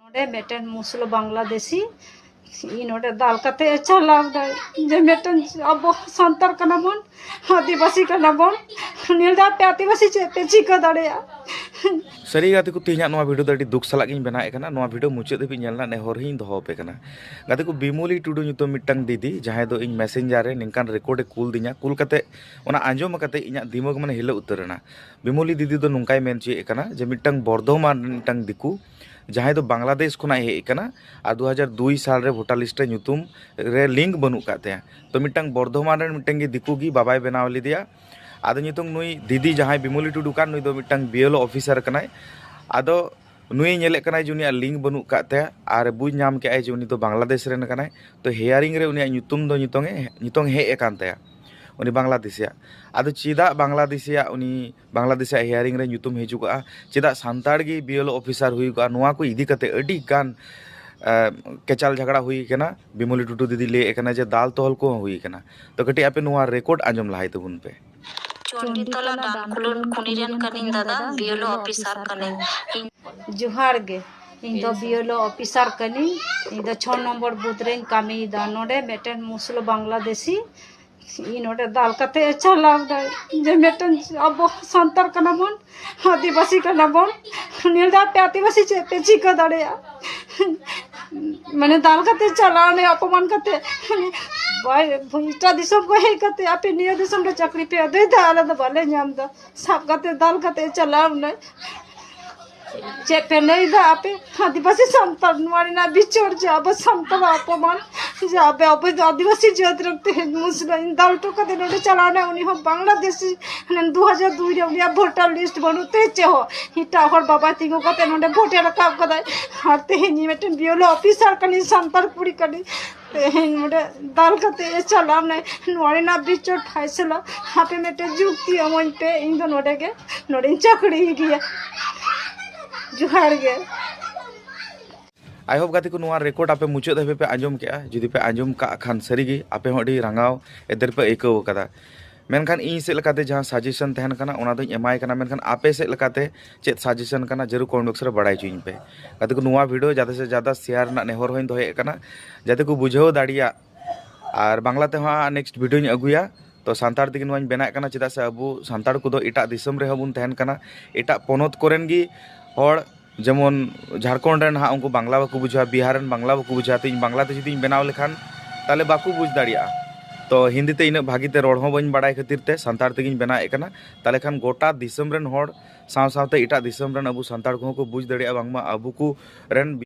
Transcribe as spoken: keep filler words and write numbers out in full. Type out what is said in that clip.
ᱱᱚᱰᱮ ᱢᱤᱫᱴᱮᱱ ᱢᱩᱥᱞᱟᱹ ᱵᱟᱝᱞᱟᱫᱮᱥᱤ ᱤᱧ ᱱᱚᱰᱮ ᱫᱟᱞ ᱠᱟᱛᱮ ᱮ ᱪᱟᱞᱟᱣ ᱫᱟ, ᱡᱮ ᱢᱤᱫᱴᱮᱱ ᱟᱵᱚ ᱥᱟᱱᱛᱟᱲ ᱠᱟᱱᱟ ᱵᱚᱱ, ᱟᱹᱫᱤᱵᱟᱹᱥᱤ ᱠᱟᱱᱟ ᱵᱚᱱ, ᱱᱤᱭᱟᱹ ᱫᱚ ᱟᱯᱮ ᱟᱹᱫᱤᱵᱟᱹᱥᱤ ᱪᱮᱫ ᱯᱮ ᱪᱤᱠᱟᱹ ᱫᱟᱲᱮᱭᱟᱜᱼᱟ? ᱥᱟᱹᱨᱤ ᱜᱟᱛᱮ ᱠᱚ, ᱛᱮᱦᱮᱧᱟᱜ ᱱᱚᱣᱟ ᱵᱷᱤᱰᱤᱭᱳ ᱫᱚ ᱟᱹᱰᱤ ᱫᱩᱠ ᱥᱟᱞᱟᱜ ᱜᱤᱧ ᱵᱮᱱᱟᱣᱮᱫ ᱠᱟᱱᱟ᱾ ᱱᱚᱣᱟ ᱵᱷᱤᱰᱤᱭᱳ ᱢᱩᱪᱟᱹᱫ ᱫᱷᱟᱹᱵᱤᱡ ᱧᱮᱞ ᱨᱮᱱᱟᱜ ᱱᱮᱦᱚᱨ ᱦᱚᱸᱧ ᱫᱚᱦᱚ ᱟᱯᱮ ᱠᱟᱱᱟ᱾ ᱜᱟᱛᱮ ᱠᱚ, ᱵᱤᱢᱚᱞᱤ ᱴᱩᱰᱩ ᱧᱩᱛᱩᱢ ᱢᱤᱫᱴᱟᱝ ᱫᱤᱫᱤ, ᱡᱟᱦᱟᱸᱭ ᱫᱚ ᱤᱧ ᱢᱮᱥᱮᱧᱡᱟᱨ ᱨᱮ ᱱᱤᱝᱠᱟᱱ ᱨᱮᱠᱚᱨᱰ ᱮ ᱠᱩᱞ ᱫᱤᱧᱟ, ᱠᱩᱞ ᱠᱟᱛᱮ ᱚᱱᱟ ᱟᱸᱡᱚᱢ ᱠᱟᱛᱮ ᱤᱧᱟᱹᱜ ᱫᱤᱢᱟᱜᱽ ᱢᱟᱱᱮ ᱦᱤᱞᱟᱹᱣ ᱩᱛᱟᱹᱨ ᱮᱱᱟ᱾ ᱵᱤᱢᱚᱞᱤ ᱫᱤᱫᱤ ᱫᱚ ᱱᱚᱝᱠᱟᱭ ᱢᱮᱱ ᱦᱚᱪᱚᱭᱮᱫ ᱠᱟᱱᱟ ᱡᱮ ᱢᱤᱫᱴᱟᱝ ᱵᱚᱨᱫᱷᱚᱢᱟᱱ ᱨᱮᱱ ᱢᱤᱫᱴᱟᱝ ᱫᱤᱠᱩ, ᱡᱟᱦᱟᱸᱭ ᱫᱚ ᱵᱟᱝᱞᱟᱫᱮᱥ ᱠᱷᱚᱱᱟᱜ ᱦᱮᱡ ᱟᱠᱟᱱᱟ ᱟᱨ ᱫᱩ ᱦᱟᱡᱟᱨ ᱫᱩᱭ ᱥᱟᱞ ᱨᱮ ᱵᱷᱳᱴᱟᱨ ᱞᱤᱥᱴ ᱨᱮ ᱧᱩᱛᱩᱢ ᱨᱮ ᱞᱤᱝᱠ ᱵᱟᱹᱱᱩᱜ ᱟᱠᱟᱫ ᱛᱟᱭᱟ᱾ ᱛᱚ ᱢᱤᱫᱴᱟᱝ ᱵᱚᱨᱫᱷᱚᱢᱟᱱ ᱨᱮᱱ ᱢᱤᱫᱴᱟᱝ ᱜᱮ ᱫᱤᱠᱩ ᱜᱮ ᱵᱟᱵᱟᱭ ᱵᱮᱱᱟᱣ ᱞᱮᱫᱮᱭᱟ᱾ ᱟᱫᱚ ᱱᱤᱛᱚᱝ ᱱᱩᱭ ᱫᱤᱫᱤ ᱡᱟᱦᱟᱸᱭ ᱵᱤᱢᱚᱞᱤ ᱴᱩᱰᱩ ᱠᱟᱱ, ᱱᱩᱭ ᱫᱚ ᱢᱤᱫᱴᱟᱝ ᱵᱤ ᱮᱞ ᱳ ᱚᱯᱷᱤᱥᱟᱨ ᱠᱟᱱᱟᱭ᱾ ᱟᱫᱚ ᱱᱩᱭᱮ ᱧᱮᱞᱮᱫ ᱠᱟᱱᱟᱭ ᱡᱮ ᱩᱱᱤᱭᱟᱜ ᱞᱤᱝᱠ ᱵᱟᱹᱱᱩᱜ ᱟᱠᱟᱫ ᱛᱟᱭᱟ ᱟᱨ ᱵᱩᱡᱽ ᱧᱟᱢ ᱠᱮᱫᱟᱭ ᱡᱮ ᱩᱱᱤ ᱫᱚ ᱵᱟᱝᱞᱟᱫᱮᱥ ᱨᱮᱱ ᱠᱟᱱᱟᱭ᱾ ᱛᱚ ᱦᱤᱭᱟᱨᱤᱝ ᱨᱮ ᱩᱱᱤᱭᱟᱜ ᱧᱩᱛᱩᱢ ᱫᱚ ᱱᱤᱛᱚᱝ ᱮ, ᱱᱤᱛᱚᱝ ᱦᱮᱡ ᱟᱠᱟᱱ ᱛᱟᱭᱟ, ᱩᱱᱤ ᱵᱟᱝᱞᱟᱫᱮᱥᱤᱭᱟᱜ᱾ ᱟᱫᱚ ᱪᱮᱫᱟᱜ ᱵᱟᱝᱞᱟᱫᱮᱥᱤᱭᱟᱜ ᱩᱱᱤ ᱵᱟᱝᱞᱟᱫᱮᱥᱤᱭᱟᱜ ᱦᱤᱭᱟᱨᱤᱝ ᱨᱮ ᱧᱩᱛᱩᱢ ᱦᱤᱡᱩᱜᱚᱜᱼᱟ, ᱪᱮᱫᱟᱜ ᱥᱟᱱᱛᱟᱲ ᱜᱮ ᱵᱤ ᱮᱞ ᱳ ᱚᱯᱷᱤᱥᱟᱨ ᱦᱩᱭᱩᱜᱚᱜᱼᱟ, ᱱᱚᱣᱟ ᱠᱚ ᱤᱫᱤ ᱠᱟᱛᱮ ᱟᱹᱰᱤ ᱜᱟᱱ, ᱮ, ᱠᱮᱪᱟᱞ ᱡᱷᱟᱜᱽᱲᱟ ᱦᱩᱭ ᱟᱠᱟᱱᱟ᱾ ᱵᱤᱢᱚᱞᱤ ᱴᱩᱰᱩ ᱫᱤᱫᱤ ᱞᱟᱹᱭᱮᱫ ᱠᱟᱱᱟ ᱡᱮ ᱫᱟᱞ ᱛᱚᱞ ᱠᱚᱦᱚᱸ ᱦᱩᱭ ᱟᱠᱟᱱᱟ᱾ ᱛᱚ ᱠᱟᱹᱴᱤᱡ ᱟᱯᱮ ᱱᱚᱣᱟ ᱨᱮᱠᱚᱨᱰ ᱟᱸᱡᱚᱢ ᱞᱟᱦᱟᱭ ᱛᱟᱵᱚᱱ ᱯᱮ᱾ ᱪᱚᱱᱰᱤᱛᱚᱞᱟ ᱰᱟᱱᱠᱩᱞᱩᱱ ᱠᱷᱩᱱᱤ ᱨᱮᱱ ᱠᱟᱹᱱᱟᱹᱧ ᱫᱟᱫᱟ, ᱵᱤ ᱮᱞ ᱳ ᱚᱯᱷᱤᱥᱟᱨ ᱠᱟᱹᱱᱟᱹᱧ᱾ ᱡᱚᱦᱟᱨ ᱜᱮ, ᱤᱧ ᱫᱚ ᱵᱤ ᱮᱞ ᱳ ᱚᱯᱷᱤᱥᱟᱨ ᱠᱟᱹᱱᱟᱹᱧ᱾ ᱤᱧ ᱫᱚ ᱪᱷᱚ ᱱᱚᱢᱵᱚᱨ ᱵᱩᱛᱷ ᱨᱮᱧ ᱠᱟᱹᱢᱤᱭᱮᱫᱟ᱾ ᱱᱚᱰᱮ ᱢᱤᱫᱴᱮᱱ ᱢᱩᱥᱞᱟᱹ ᱵᱟᱝᱞᱟᱫᱮᱥᱤ ᱤᱧ ᱱᱚᱰᱮ ᱫᱟᱞ ᱠᱟᱛᱮ ᱮ ᱪᱟᱞᱟᱣ ᱫᱟ, ᱡᱮ ᱢᱤᱫᱴᱮᱱ ᱟᱵᱚ ᱥᱟᱱᱛᱟᱲ ᱠᱟᱱᱟ ᱵᱚᱱ, ᱟᱹᱫᱤᱵᱟᱹᱥᱤ ᱠᱟᱱᱟ ᱵᱚᱱ, ᱱᱤᱭᱟᱹ ᱫᱚ ᱟᱯᱮ ᱟᱹᱫᱤᱵᱟᱹᱥᱤ ᱪᱮᱫ ᱯᱮ ᱪᱤᱠᱟᱹ ᱫᱟᱲᱮᱭᱟᱜᱼᱟ? ᱢᱟᱱᱮ ᱫᱟᱞ ᱠᱟᱛᱮ ᱪᱟᱞᱟᱣ ᱱᱮ, ᱚᱯᱚᱢᱟᱱ ᱠᱟᱛᱮ, ᱵᱟᱭ, ᱮᱴᱟᱜ ᱫᱤᱥᱚᱢ ᱠᱚ ᱦᱮᱡ ᱠᱟᱛᱮ ᱟᱯᱮ ᱱᱤᱭᱟᱹ ᱫᱤᱥᱚᱢ ᱨᱮ ᱪᱟᱹᱠᱨᱤ ᱯᱮ ᱟᱹᱫᱟᱹᱭ ᱫᱟ, ᱟᱞᱮ ᱫᱚ ᱵᱟᱞᱮ ᱧᱟᱢ ᱫᱟ᱾ ᱥᱟᱵ ᱠᱟᱛᱮ ᱫᱟᱞ ᱠᱟᱛᱮ ᱪᱟᱞᱟᱣ ᱱᱟᱭ᱾ ᱪᱮᱫ ᱯᱮ ᱞᱟᱹᱭ ᱫᱟ ᱟᱯᱮ ᱟᱹᱫᱤᱵᱟᱹᱥᱤ ᱥᱟᱱᱛᱟᱲ ᱱᱚᱣᱟ ᱨᱮᱱᱟᱜ ᱵᱤᱪᱟᱹᱨ ᱡᱮ ᱟᱵᱚ ᱥᱟᱱᱛᱟᱲ ᱚᱯᱚᱢᱟᱱ, ᱡᱮ ᱟᱯᱮ ᱟᱵᱚ ᱫᱚ ᱟᱹᱫᱤᱵᱟᱹᱥᱤ ᱡᱟᱹᱛ ᱨᱮᱱ ᱛᱮᱦᱮᱧ ᱢᱩᱥᱞᱟᱹ ᱤᱧ ᱫᱟᱞ ᱦᱚᱴᱚ ᱠᱟᱛᱮ ᱱᱚᱰᱮ ᱪᱟᱞᱟᱣ ᱱᱟᱭ, ᱩᱱᱤ ᱦᱚᱸ ᱵᱟᱝᱞᱟᱫᱮᱥᱤ, ᱦᱟᱱᱮ ᱫᱩ ᱦᱟᱡᱟᱨ ᱫᱩᱭ ᱨᱮ ᱩᱱᱤᱭᱟᱜ ᱵᱷᱳᱴᱟᱨ ᱞᱤᱥᱴ ᱵᱟᱹᱱᱩᱜ ᱛᱮ ᱪᱮᱫ ᱦᱚᱸ, ᱮᱴᱟᱜ ᱦᱚᱲ ᱵᱟᱵᱟᱭ ᱛᱤᱸᱜᱩ ᱠᱟᱛᱮ ᱱᱚᱰᱮ ᱵᱷᱳᱴ ᱮ ᱨᱟᱠᱟᱵ ᱠᱟᱫᱟᱭ᱾ ᱟᱨ ᱛᱮᱦᱮᱧ ᱤᱧ ᱢᱤᱫᱴᱮᱱ ᱵᱤ ᱮᱞ ᱳ ᱚᱯᱷᱤᱥᱟᱨ ᱠᱟᱹᱱᱟᱹᱧ, ᱥᱟᱱᱛᱟᱲ ᱠᱩᱲᱤ ᱠᱟᱹᱱᱟᱹᱧ, ᱛᱮᱦᱮᱧ ᱱᱚᱰᱮ ᱫᱟᱞ ᱠᱟᱛᱮ ᱮ ᱪᱟᱞᱟᱣ ᱱᱟᱭ᱾ ᱱᱚᱣᱟ ᱨᱮᱱᱟᱜ ᱵᱤᱪᱟᱹᱨ ᱯᱷᱟᱭᱥᱟᱞᱟ ᱟᱯᱮ ᱢᱤᱫᱴᱮᱱ ᱡᱩᱠᱛᱤ ᱮᱢᱟᱹᱧ ᱯᱮ, ᱤᱧ ᱫᱚ ᱱᱚᱰᱮ ᱜᱮ, ᱱᱚᱰᱮᱧ ᱪᱟᱹᱠᱨᱤᱭ ᱜᱮᱭᱟ᱾ ᱡᱚᱦᱟᱨ ᱜᱮ᱾ I hope ᱜᱟᱛᱮ ᱠᱚ, ᱱᱚᱣᱟ ᱨᱮᱠᱚᱨᱰ ᱟᱯᱮ ᱢᱩᱪᱟᱹᱫ ᱫᱷᱟᱹᱵᱤᱡ ᱯᱮ ᱟᱸᱡᱚᱢ ᱠᱮᱜᱼᱟ᱾ ᱡᱩᱫᱤ ᱯᱮ ᱟᱸᱡᱚᱢ ᱠᱟᱜ ᱠᱷᱟᱱ, ᱥᱟᱹᱨᱤᱜᱮ ᱟᱯᱮ ᱦᱚᱸ ᱟᱹᱰᱤ ᱨᱟᱸᱜᱟᱣ ᱮᱫᱮᱨ ᱯᱮ ᱟᱹᱭᱠᱟᱹᱣ ᱠᱟᱫᱟ᱾ ᱢᱮᱱᱠᱷᱟᱱ ᱤᱧ ᱥᱮᱫ ᱞᱮᱠᱟᱛᱮ ᱡᱟᱦᱟᱸ ᱥᱟᱡᱮᱥᱚᱱ ᱛᱟᱦᱮᱱ ᱠᱟᱱᱟ, ᱚᱱᱟ ᱫᱚᱧ ᱮᱢᱟᱭ ᱠᱟᱱᱟ᱾ ᱢᱮᱱᱠᱷᱟᱱ ᱟᱯᱮ ᱥᱮᱫ ᱞᱮᱠᱟᱛᱮ ᱪᱮᱫ ᱥᱟᱡᱮᱥᱚᱱ ᱠᱟᱱᱟ, ᱡᱟᱹᱨᱩᱲ ᱠᱚᱢᱮᱱᱴ ᱵᱚᱠᱥ ᱨᱮ ᱵᱟᱲᱟᱭ ᱦᱚᱪᱚᱧ ᱯᱮ᱾ ᱜᱟᱛᱮ ᱠᱚ, ᱱᱚᱣᱟ ᱵᱷᱤᱰᱤᱭᱳ ᱡᱟᱫᱟ ᱥᱮ ᱡᱟᱫᱟ ᱥᱮᱭᱟᱨ ᱨᱮᱱᱟᱜ ᱱᱮᱦᱚᱨ ᱦᱚᱸᱧ ᱫᱚᱦᱚᱭᱮᱫ ᱠᱟᱱᱟ, ᱡᱟᱛᱮ ᱠᱚ ᱵᱩᱡᱷᱟᱹᱣ ᱫᱟᱲᱮᱭᱟᱜ᱾ ᱟᱨ ᱵᱟᱝᱞᱟ ᱛᱮᱦᱚᱸ ᱱᱮᱠᱥᱴ ᱵᱷᱤᱰᱤᱭᱳᱧ ᱟᱹᱜᱩᱭᱟ᱾ ᱛᱚ ᱥᱟᱱᱛᱟᱲ ᱛᱮᱜᱮ ᱱᱚᱣᱟᱧ ᱵᱮᱱᱟᱜ ᱠᱟᱱᱟ, ᱪᱮᱫᱟᱜ ᱥᱮ ᱟᱵᱚ ᱥᱟᱱᱛᱟᱲ ᱠᱚᱫᱚ ᱮᱴᱟᱜ ᱫᱤᱥᱚᱢ ᱨᱮᱦᱚᱸ ᱵᱚᱱ ᱛᱟᱦᱮᱱ ᱠᱟᱱᱟ, ᱮᱴᱟᱜ ᱯᱚᱱᱚᱛ ᱠᱚᱨᱮᱱ ᱜᱮ ᱦᱚᱲ, ᱡᱮᱢᱚᱱ ᱡᱷᱟᱲᱠᱷᱚᱸᱰ ᱨᱮᱱ ᱦᱟᱸᱜ, ᱩᱱᱠᱩ ᱵᱟᱝᱞᱟ ᱵᱟᱠᱚ ᱵᱩᱡᱷᱟᱹᱣᱟ, ᱵᱤᱦᱟᱨ ᱨᱮᱱ ᱵᱟᱝᱞᱟ ᱵᱟᱠᱚ ᱵᱩᱡᱷᱟᱹᱣᱟ᱾ ᱛᱚ ᱤᱧ ᱵᱟᱝᱞᱟ ᱛᱮ ᱡᱩᱫᱤᱧ ᱵᱮᱱᱟᱣ ᱞᱮᱠᱷᱟᱱ, ᱛᱟᱦᱚᱞᱮ ᱵᱟᱠᱚ ᱵᱩᱡᱽ ᱫᱟᱲᱮᱭᱟᱜᱼᱟ᱾ ᱛᱚ ᱦᱤᱱᱫᱤ ᱛᱮ ᱤᱱᱟᱹᱜ ᱵᱷᱟᱹᱜᱤ ᱛᱮ ᱨᱚᱲ ᱦᱚᱸ ᱵᱟᱹᱧ ᱵᱟᱲᱟᱭ ᱠᱷᱟᱹᱛᱤᱨ ᱛᱮ ᱥᱟᱱᱛᱟᱲ ᱛᱮᱜᱮᱧ ᱵᱮᱱᱟᱣᱮᱫ ᱠᱟᱱᱟ᱾ ᱛᱟᱦᱚᱞᱮ ᱠᱷᱟᱱ ᱜᱚᱴᱟ ᱫᱤᱥᱚᱢ ᱨᱮᱱ ᱦᱚᱲ ᱥᱟᱶ ᱥᱟᱶᱛᱮ ᱮᱴᱟᱜ ᱫᱤᱥᱚᱢ ᱨᱮᱱ ᱟᱵᱚ ᱥᱟᱱᱛᱟᱲ ᱠᱚᱦᱚᱸ ᱠᱚ ᱵᱩᱡᱽ ᱫᱟᱲᱮᱭᱟᱜᱼᱟ, ᱵᱟᱝᱢᱟ ᱟᱵᱚ ᱠᱚ ᱨᱮᱱ